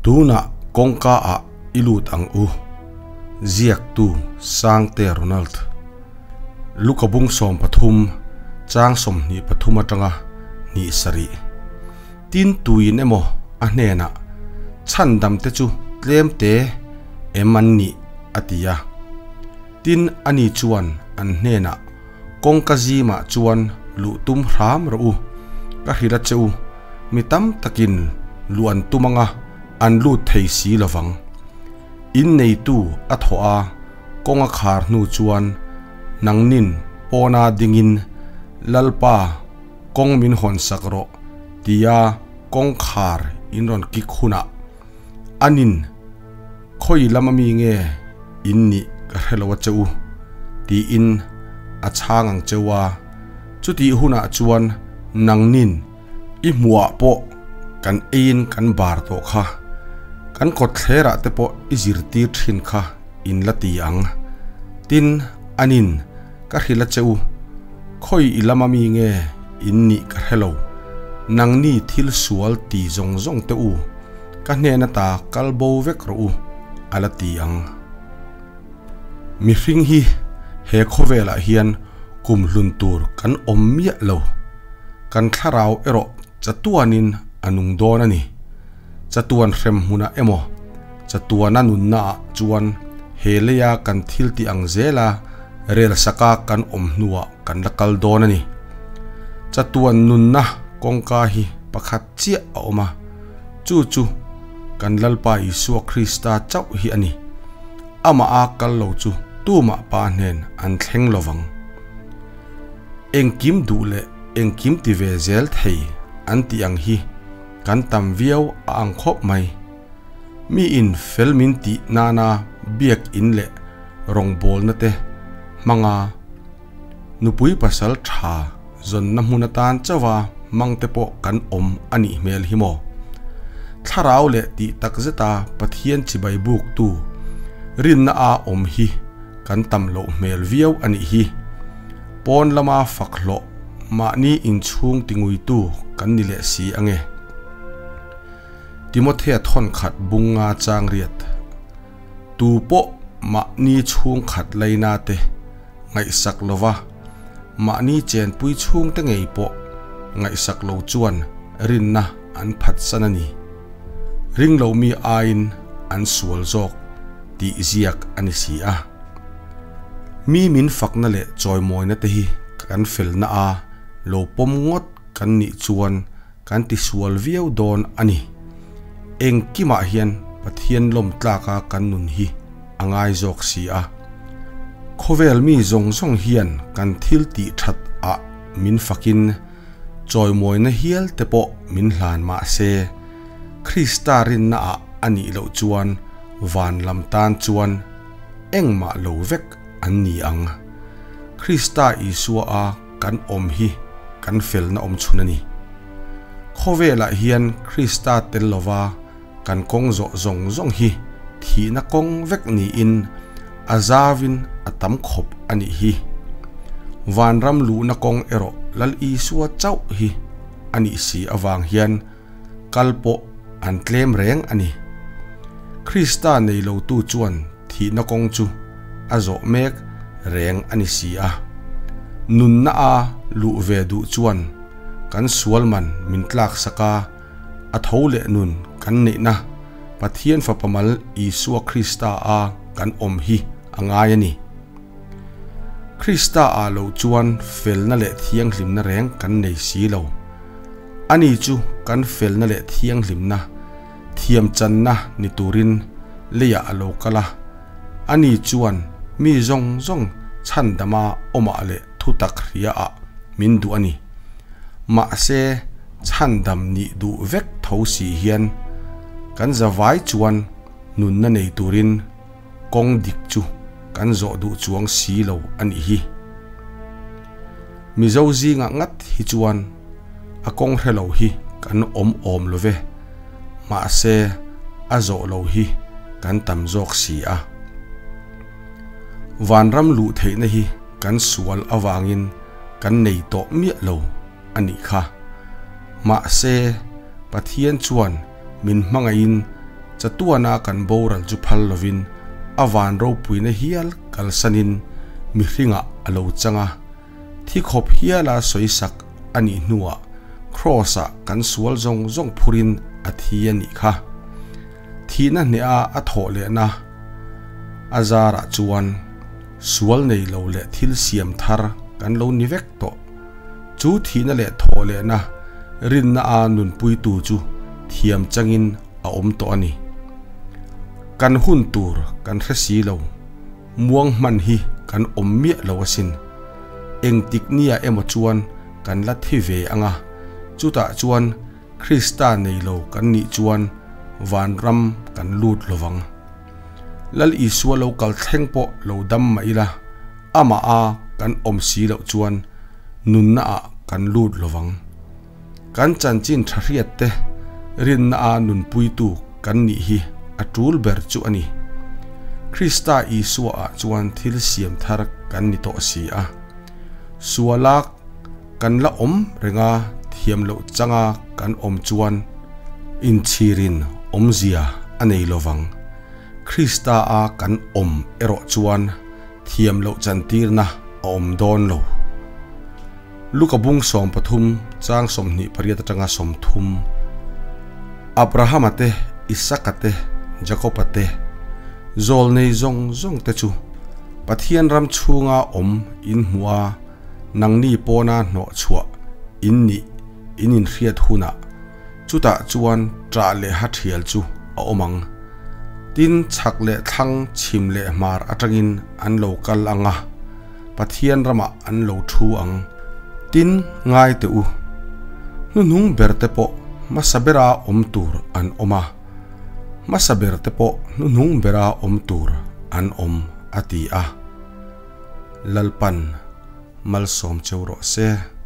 Tunah kawngka ah i lut ang u. Ziaktu Sangte Ronald. Luka bung 13 chang 23 atanga hnih sarih. Tin tuin emaw a hnenah chhandam te chu tlem te em an nih a ti a. Tin ani chuan an hnenah kawngka zimah chuan luh tum hram rawh u, ka hrilh a che u, mi tam takin luh an tum anga an lut thei si lovang. In neitu a thawh a, kawng a khar hnu chuan nangnin pawna dingin Lalpa kawng min hawn sak rawh tia kawngkhar in rawn kik hunah anin khawi lam ami nge in nih ka hre lo a che u tiin a chhang ang cheu a, chutih hunah chuan nangnin i hmuhah pawh kan eiin kan bar tawh kha, kan kawtthlerah te pawh i zirtir thin kha in la ti ang. Tin, anin ka hrilh a che u, khawi i lam ami nge in nih ka hre lo, nangni thil sual ti zawng zawng te u, ka hnen ata kal bo vek rawh u, a la ti ang. Mihring hi he khawvelah hian kum hlun tur kan awm miah lo. Kan thlarau erawh chatuanin a nung dawn a ni. Chatuan hrem hmunah emaw, chatuana nunnaah chuan he leia kan thil tih ang zela rel saka kan awm hnuah kan la kal dawn a ni. Chatuan nunna kawngka hi pakhat chiah a awm a, chu chu kan Lalpa Isua Krista chauh hi a ni. Amah a kal lo chu tumah pa hnen an thleng lovang. Engkim duh leh engkim ti ve zel thei an tih ang hi kan tam viau a ang khawp mai. Mi in fel min tih nana biak in leh rawngbawlna te hmanga nupui pasal tha zawnna hmun atan chauha hmang te pawh kan awm a nih hmel hi maw? Thlarau leh tih tak zeta Pathian chibai buktu rinna a awm hi kan tam loh hmel viau a nih hi. Pawn lama fak hlawh mahni inchhung tinguitu kan ni leh si ange. Timothea thawn khat bunga chang riat. Tu pawh mahni chhung khat laina te ngaihsak lova, mahni chenpui chhungte ngei pawh ngaihsak lo chuan rinna an phatsan a ni. Ring lo mi aiin an sual zawk tih ziak a ni si a. Mi min fakna leh chawimawina te hi kan felna a lo pawm ngawt kan nih chuan kan tisual viau dawn a ni. Engkimah hian Pathian lawm tlaka kan nun hi a ngai zawk si a. Khawvel mi zawng zawng hian kan thil tih that ah min fakin chawimawina hial te pawh min hlan mah se, Krista rinna ah a nih loh chuan van lam tan chuan engmah lo vek an ni ang. Krista Isua a kan awm hi kan felna awm chhun a ni. Khawvelah hian Krista tel lova kan kawng zawh zawng zawng hi thihna kawng vek niin a zavin a tam khawp a nih hi. Vanram luhna kawng erawh Lal Isua chauh hi a nih si avang hian kal pawh an tlem reng a ni. Krista nei lotu chuan thihna kawng chu a zawh mek reng a ni si a. Nunna a luh ve duh chuan kan sual man min tlak sak a, a tho leh nun kan neihna Pathian Fapa mal Isua Krista a kan awm hi a ngai a ni. Krista ah lo chuan felna leh thianghlimna reng kan nei si lo. Ani chu kan felna leh thianghlimna thiamchanna ni turin leiah a lo kal a, ani chuan mi zawng zawng chhandama awmah leh thutak hriaah min duh a ni. Mahse, chhandam nih duh vek tho si hian kan zavai chuan nunna nei turin kawng dik chu kan zawh duh chuang si lo a nih hi. Mizo zingah ngat hi chuan a kawng hre lo hi kan awm awm lo ve, mahse a zawh lo hi kan tam zawk si a. Vanram luh theihna hi kan sual avangin kan nei tawh miah lo a nih kha. Mahse, Pathian chuan min hmangaihin Chatuana kan boral chu phal lovin a van ropuina hial kalsanin mihringah a lo chang a, thi khawp hiala sawisak a nih hnuah Kraws-ah kan sual zawng zawng phurin a thi a nih kha. Thihna hneha a thawh lehna a zarah chuan sual nei lo leh thil siam thar kan lo ni vek tawh. Chu thihna leh thawh lehna rinna a nunpuitu chu thiam changin a awm tawh a ni. Kan hun tur kan hre si lo, muang hman hi kan awm miah lo asin. Engtik nia emaw chuan kan la thi ve ang a, chutah chuan Krista nei lo kan nih chuan vanram kan lut lo vang. Lal Isua lo kal thleng pawh lo dam mah ila, amah a kan awm si loh chuan nunna ah kan lut lo vang. Kan chanchin tha hriat te rinna a nunpuitu kan nih hi a tul ber chu a ni. Krista Isua ah chuan thil siam thar kan ni tawh si a. Suala kan la awm renga thiam loh changa kan awm chuan inchhirin awmzia a nei lovang. Krista a kan awm erawh chuan thiam loh chantirna a awm dawn lo. Luka bung 13 chang 28 atanga 30 Abrahama te, Isaka te, Jakoba te, zawlnei zawng zawng te chu Pathian ram chhunga awm in hmuh a, nangni pawna hnawh chhuah in nih in inhriat hunah chutah chuan ṭah leh ha ṭhial chu a awm ang. Tin, chhak leh thlang, chhim leh hmar atangin an lo kal ang a. Pathian ramah an lo thu ang. Tin, ngai teh u. Hnuhnung ber te pawh hmasa bera awm tur an awm a, hmasa ber te pawh hnuhnung bera awm tur an awm, a ti a. Lalpan malsawm cheu rawh se.